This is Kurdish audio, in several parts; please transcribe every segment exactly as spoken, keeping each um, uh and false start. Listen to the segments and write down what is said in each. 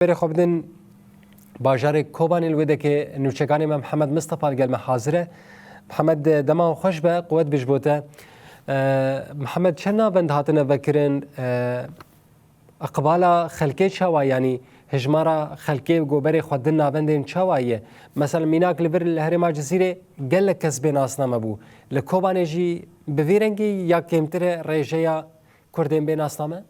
Berê xwe bidin bajarê Kobanê, li wê dekê nûçekanê me Mihemed Mistefa li gel me hazir e. Mihemed, dema xweş be, quwet bi ji bo te. E, Mihemed, çend navend hatine vekirin? E, iqbala xelkê çawa, yanî hejmara xelkê ku berê xwe din navendên çawa ye? Mesela mînak li vir li herêma Cizîrê gelek kes bê nasname bû. Li Kobanê jî bi vî rengî ya kêmtir e rêjeya Kurdên bê nasname?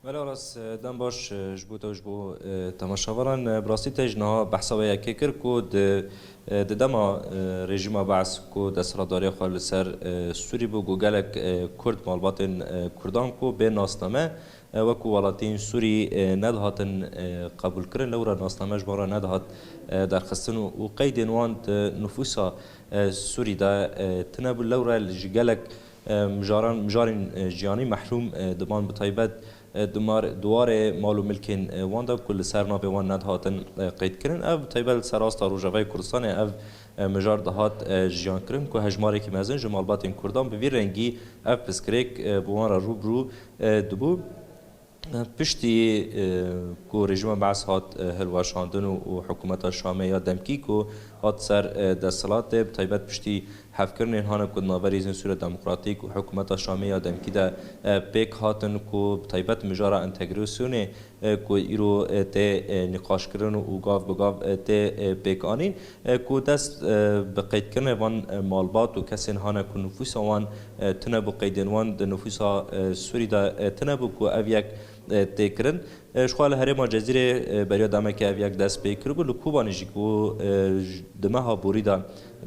Belê Aras, e, dem baş, e, ji bo te û ji bo, e, temaşevanan. E, bi rastî te ji niha behsa wê yekê kir ku di, e, di dema, e, rejîma Bees ku desthilatdariya xwe li ser, e, Sûrî bû, ku gelek, e, Kurd, malbatên, e, Kurdan ku bê nasname, e, wekû welatiyên Sûrî, e, nedihatin, e, qebûlkirin, lewra nasname ji wan re nedihat, e, derxistin û, û qeydên wan di nifûsa, e, Sûrî de, e, tune bû. Lewra ji gelek, e, mijaran, mijarên, e, jiyanî mehrûm, e, diban, bi taybet, e, dimar, di warê mal û milkên, e, wan de ku li ser navê wan nedihatin, e, qeydkirin. Ev bi taybet li ser asta Rojavayê Kurdistanê ev, e, mijar dihat, e, jiyankirin ku hejmarekî mezin ji malbatên Kurdan bi vî rengî ev pirsgirêk, e, bi wan re rû bi rû, e, dibû. Piştî, e, ku rejîma Bees hat, e, hilweşandin û, û hikûmeta Şamê ya demkî ku hat ser, e, desthilatê, bi taybet piştî hevkirinên hane ku di navberî Hêzên Sûriya Demokratîk û hikûmeta Şamê ya demkî de, e, pêk hatin ku bi taybet mijara entegrasyonê, e, ku îro, e, tê, e, nîqaşkirin û gav bi gav, e, tê, e, pêkanîn, e, ku dest, e, bi qeydkirinê van, e, malbat û kesên hane ku nifûsa wan, e, tune bû, qeydên wan di nifûsa, e, Sûrî de, e, tune bû ku ev yek, e, tê kirin. E, ji xwe li herêma Cezîrê, e, beriya demekê ev yek dest pê kiribû. Li Kobanê jî ku, e, j-, di meha borî de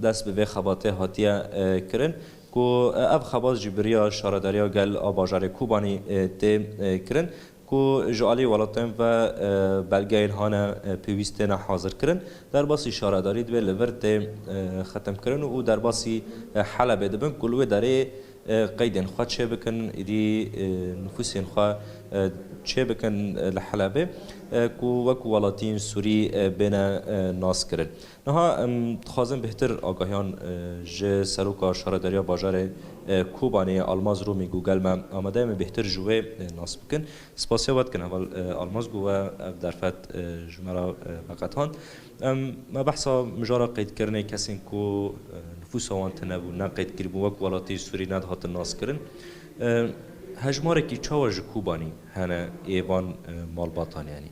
dest bi vê xebatê hatiye, e, kirin ku, e, ev xebat jî bi riya şaredariya gel a bajarê Kobanî, e, tê, e, kirin. Ku ji alî welatên ve, e, belgeyên hane, e, pêwîst têne hazirkirin. Derbasî şaredarî divê li vir tê, e, xetimkirin û derbasî, e, Helebê dibin ku li wê derê, e, qeydên xwe çêbikin, êdî, e, nifûsên xwe, e, çêbikin, e, li Helebê, e, ku wekû welatiyên Sûrî, e, bêne, e, naskirin. Niha em dixwazin bêhtir agahiyan, e, ji seroka şaredariya bajarê, e, Kobanê Almaz Romî ku gel me amade ye, em ê bêhtir ji wê, e, nas bikin. Spasiya we dikin heval, e, Almaz ku we ev derfet, e, ji me re, e, veqetand. Em, me behsa mijara qeydkirinê kesên ku, e, nifûsa wan tune bû, ne qeydkirî bû, wek welatî Sûrî nedihatin naskirin. E, hejmarekî çawa ji Kobanî hene ê van, e, malbatan, yanî?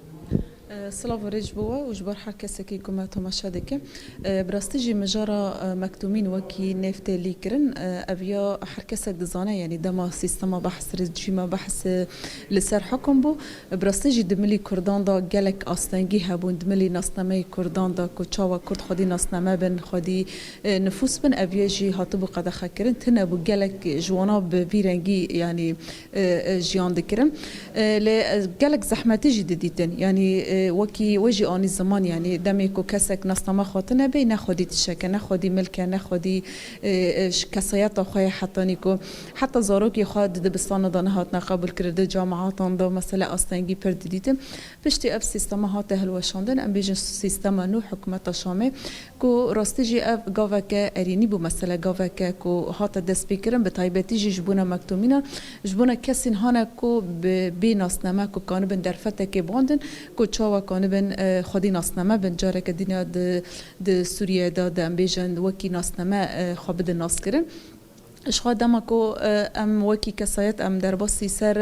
E, silav û rêz ji bo we û ji bo her kesekî ku me temaşe dike. E, bi rastî jî mijara, e, Mektûmîn wekî nêv tê lî kirin. E, ev ya her kesek dizane, yanî dema sîstema behs, rejîma behs, e, li ser hukum bû. Bi rastî jî di milî Kurdan de gelek astengî hebûn, di milî nasnameyê Kurdan de ku çawa Kurd xwedî nasname bin, xwedî, e, nifûs bin, ev yê jî hatibû qedexekirin. Tune bû gelek ji wana bi vî rengî, yanî, e, e, jiyan dikirin. E, lê, e, gelek zehmetî jî didîtin. Yanî, e, wekî we jî anî ziman, yanî demê ku kesek nasnama xwe tune bê, ne xwedî tişek e, ne xwedî milk e, ne xwedî, e, e, ji kesayeta xwe ye, hetanî ku heta zarokê xwe di dibistana de nehatine qebûlkirin, di camiatan de mesele astengî pir didîtin. Piştî ev sîstema hate hilweşandin, em bêjin sîstema nû hikûmeta Şamê, ku rastî jî ev gaveke erênî bû, mesele gaveke ku hate destpêkirin, bi taybetî jî ji bona Mektûmînan, ji bona kesên hane ku bi bê nasname ku kanibin derfetekê bandin, ku çawa kanibin, e, xwedî nasname bin, careke din ya di, di Sûriyê de, di, em bêjin wekî nasname, e, xwe bidin naskirin. Ji xwe dema ku, e, em wekî kesayet em derbasî ser,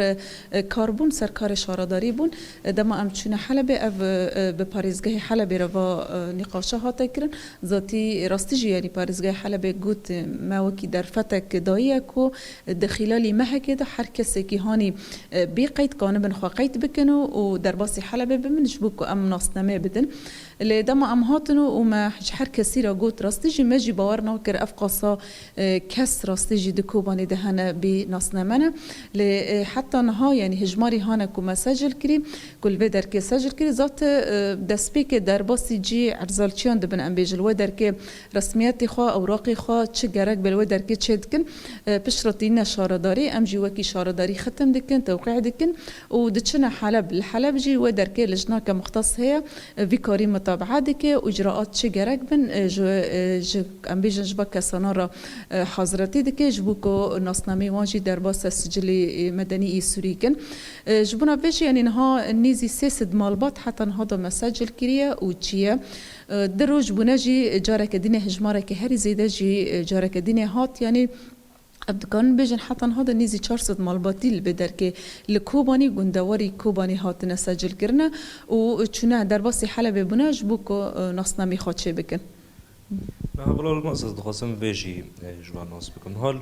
e, kar bûn, ser karê şaredarî bûn, e, dema em çûne Helebê, ev, e, bi parêzgehê Helebê re va, e, nîqaşa hate kirin. Zatî rastî jî, yanî parêzgehê Helebê got, e, me wekî derfetek dayiye ku di xîlalî mehekê de her kesekî hanî, e, bê qeyd kanibin xwe qeyd bikin û, û derbasî Helebê bibin ji bo ku em nasnameyê bidin. Lê dema em hatin û, û me ji her kesî re got, rastî jî me jî bawer nakir ev qasa, e, kes rastî jî di Kobanê de hene bê nasname ne. Lê, e, heta niha, yanî hejmarî hane ku me secil kirî, ku li vê derkê secil kirî, zate, e, destpêkê derbasî cî erzalçiyan dibin, em bêjin li wê derkê resmiyetê xwe, ewraqê xwe çi gerek be li wê derkê çêdikin. E, piştre tîne şaredarî, em jî wekî şaredarî xitim dikin, tewqî dikin û diçine Heleb. Li Heleb jî wê derkê lijneke muxtes heye, e, vî karî mit tabi'a dike û icraat çi gerek bin, e, ji, e, ji, em bêjin ji va kesana re, e, hazretî dike, ji bo ku nasnameyê wan jî derbasa sicilê, e, medenî yê Sûrî kin. E, ji bona vê jî, yanî niha nêzî sê sed malbat heta niha da mesecil kiriye û çiye. E, di roj bûne jî careke dîne hejmareke herî zêde jî, e, careke dîne hat, yanî Em dikarin bêjin heta niha de nêzî çar sed malbatî li vê derkê li Kobanî, gundewarî Kobanî hatine secilkirine û çûne derbasî Helebê bûne ji bo ku, e, nasnamî xwe çêbikin. Niha Bilal Yilmaz, ez dixwazim vê jî, e, ji we nas bikim. Niha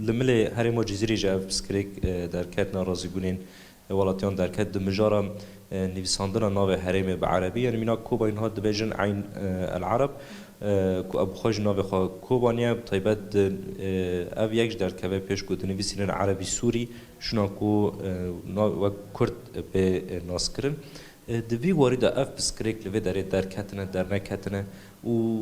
li milê herêma Cizîrê jî ev pirsgirêk, e, derket, narazîbûnên welatiyan derket di mijara, e, nivîsandina navê herêmê bi erebî, yanî mînak Kobanî niha dibêjin Eyn, e, el Ereb, e, ku ev bi xwe jî navê xwe Kobanî ye, bi taybet di, e, ev yek ji derdikeve pêş ku dinivîsînin erebî Sûrî, şûna ku, e, na-, wek Kurd bê, e, naskirin. E, di vî warî de ev pirsgirêk li vê derê derketine, derneketine û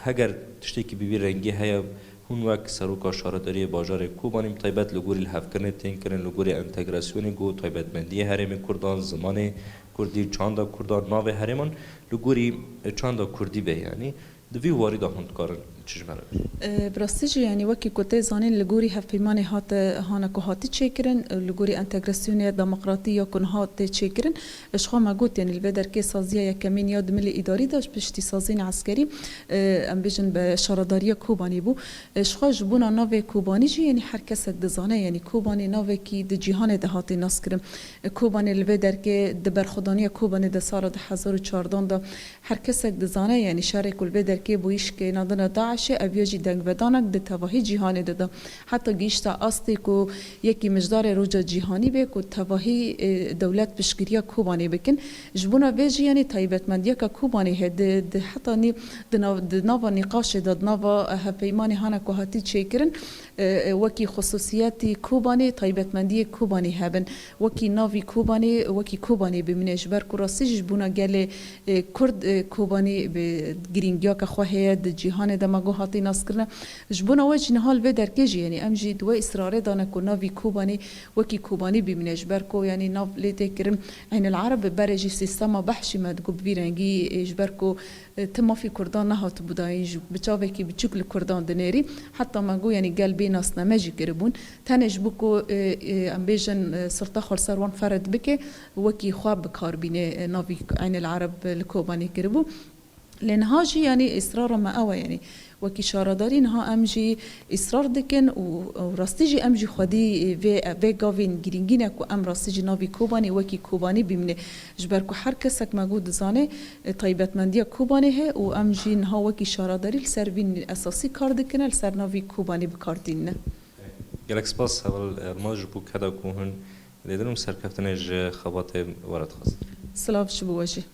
Heger tiştekî bi vî rengî heye, hûn wek seroka şaredariyê bajarê Kobanî, bi taybet li gorî lihevkirinê tên kirin, li gorî entegrasyonê ku taybetmendiyê herêmê Kurdan, zimanê Kurdî, çanda Kurdan, navê herêman, li gorî çanda Kurdî be, yanî di vî warî de hûn dikarin çi ji me re bêjin? E, bi rastî jî, yanî wekî ku tê zanîn, li gorî hevpeymanê hate, hana ku hatî çêkirin, li gorî entegrasyonê demokratî ya ku niha tê çêkirin, Ji xwe me got, yanî li vê derkê saziya yekemîn ya di milê îdarî de ji piştî saziyên eskerî, e, em bêjin bi şaredariya Kobanî bû. E, ji xwe ji bona navê Kobanî jî, yanî her kesek dizane, yanî Kobanî navekî di cîhanê de hatî naskirin. E, Kobanî li vê derkê di berxwedaniya Kobanî de sala du hezar û çardan de her kesek dizane, yanî şerê ku li vê derkê bûyî şikênandina DAIŞê, ev ya jî dengvedanek di tevahî cîhanê de da. Heta gihişta astê ku yekî mijdarê roja cîhanî bê ku tevahî, e, dewlet piştgiriya Kobanê bikin. Ji bona vê jî, yanî taybetmendiyeke Kobanê heye di, di heta nî-, di nav-, di nava nîqaşê de, di nava, e, hevpeymanê hana ku hatî çêkirin, e, e, wekî xusûsiyetî Kobanê, taybetmendiyê Kobanê hebin. Wekî navî Kobanê, wekî Kobanê bimîne. Ji ber ku rastî jî ji bona gelê, e, Kurd, e, Kobanî bi girîngiyeke xwe heye di cîhanê de, me got, hatî naskirine. Ji bona we jî niha li vê derkê jî, yanî em jî di wê israrê de ne ku navî Kobanî wekî Kobanî bimîne, ji ber ku, yanî nav lê tê kirin Eyn el Ereb, berê jî sîstema behşî me digot bi vî rengî, e, ji ber ku, e, ti mafî Kurdan nehatibû dayîn, ji, bi çavekî biçûk li Kurdan dinêrî. Heta me got, yanî gel bê nasname jî kiribûn. Tenê ji bo ku, e, e, em bêjin, e, sulta xwe li ser wan fered bike, wekî xwe bi kar bîne, e, navî Eyn el Ereb li Kobanî kiribû. Lê niha jî, yanî, îsrara me ew e, yanî, wekî şaredarî niha em jî îsrar dikin û, û rastî jî em jî xwedî vê, vê gavên girîngî ne ku em rastî jî navî Kobanî wekî Kobanî bimîne. Ji ber ku her kesek me got dizane, e, taybetmendiya Kobanê heye û em jî niha wekî şaredarî li ser vîn esasî kar dikine, li ser navî Kobanî bi kar tînine. Gelek spas, Heval Yilmaz, ji bo keda ku hûn lêdin û serkeftinê ji xebatê we re dixwazim. Silav ji bo we jî.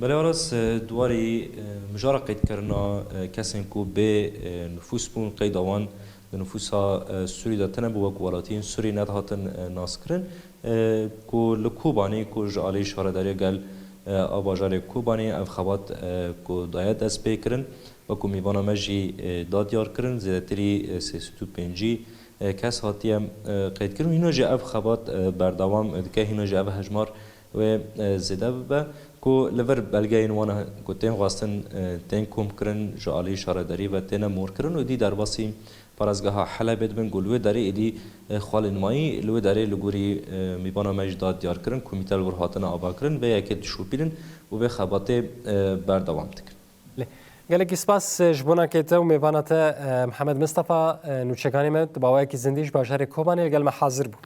Belê Aras, e, di warî, e, mijara qeydkirina, e, kesên ku bê, e, nifûs bûn, qeyda wan di nifûsa, e, Sûrî de tune bû, wek welatiyên Sûrî nedihatin, e, naskirin, e, ku li Kobanî, ku ji alî şaredariya gel, e, a bajarê Kobanî ev xebat, e, ku daye destpêkirin, wek ku mîvana me jî, e, da diyar kirin, zêdetirî, e, sê sed û pêncî, e, kes hatiye, e, qeydkirin. Hîna jî ev xebat, e, berdewam dike, hîna jî ev hejmar wê, e, zêde bibe, ku li vir belgeyên wan ku tên xwestin, e, tên komkirin, ji alî şaredarî ve têne morkirin û dî derbasî parêzgeha Helebê dibin, ku li wê derê êdî, e, xalên mayî li wê derê li gorî, e, mîvana me jî da diyarkirin, komîte li wir hatine avakirin, vê yekê dişopînin û vê xebatê, e, berdewam dikin. Lê, gelekî spas, e, ji bona ke te û mêvana te, e, Mihemed Mistefa, e, nûçekanê me, di baweyekî zindî ji bajarê Kobanê li gel me hazir bû.